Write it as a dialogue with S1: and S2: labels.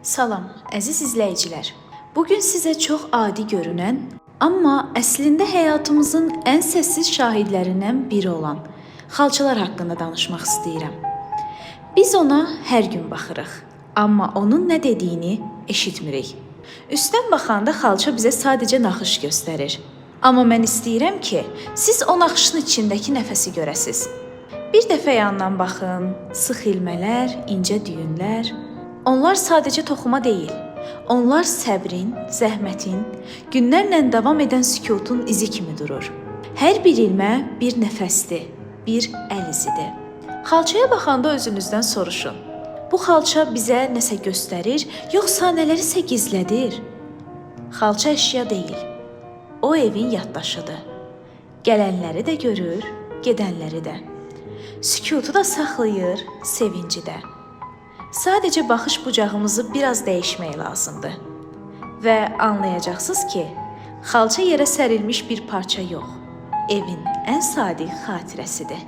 S1: Salam, əziz izləyicilər. Bugün sizə çox adi görünən, amma əslində həyatımızın ən səssiz şahidlərindən biri olan xalçalar haqqında danışmaq istəyirəm. Biz ona hər gün baxırıq, amma onun nə dediyini eşitmirik. Üstdən baxanda xalça bizə sadəcə naxış göstərir. Amma mən istəyirəm ki, siz o naxışın içindəki nəfəsi görəsiz. Bir dəfə yandan baxın, sıx ilmələr, incə düyünlər. Onlar sadəcə toxuma deyil. Onlar səbrin, zəhmətin, günlərlə davam edən sükutun izi kimi durur. Hər bir ilmə bir nəfəsdir, bir əl izidir. Xalçaya baxanda özünüzdən soruşun. Bu xalça bizə nəsə göstərir, yoxsa nələrisə gizlədir? Xalça əşya deyil. O evin yaddaşıdır. Gələnləri də görür, gedənləri də. Sükutu da saxlayır, sevinci də. Sadəcə baxış bucağımızı biraz dəyişmək lazımdır. Və anlayacaqsınız ki, xalça yerə sərilmiş bir parça yox, evin ən sadiq xatirəsidir.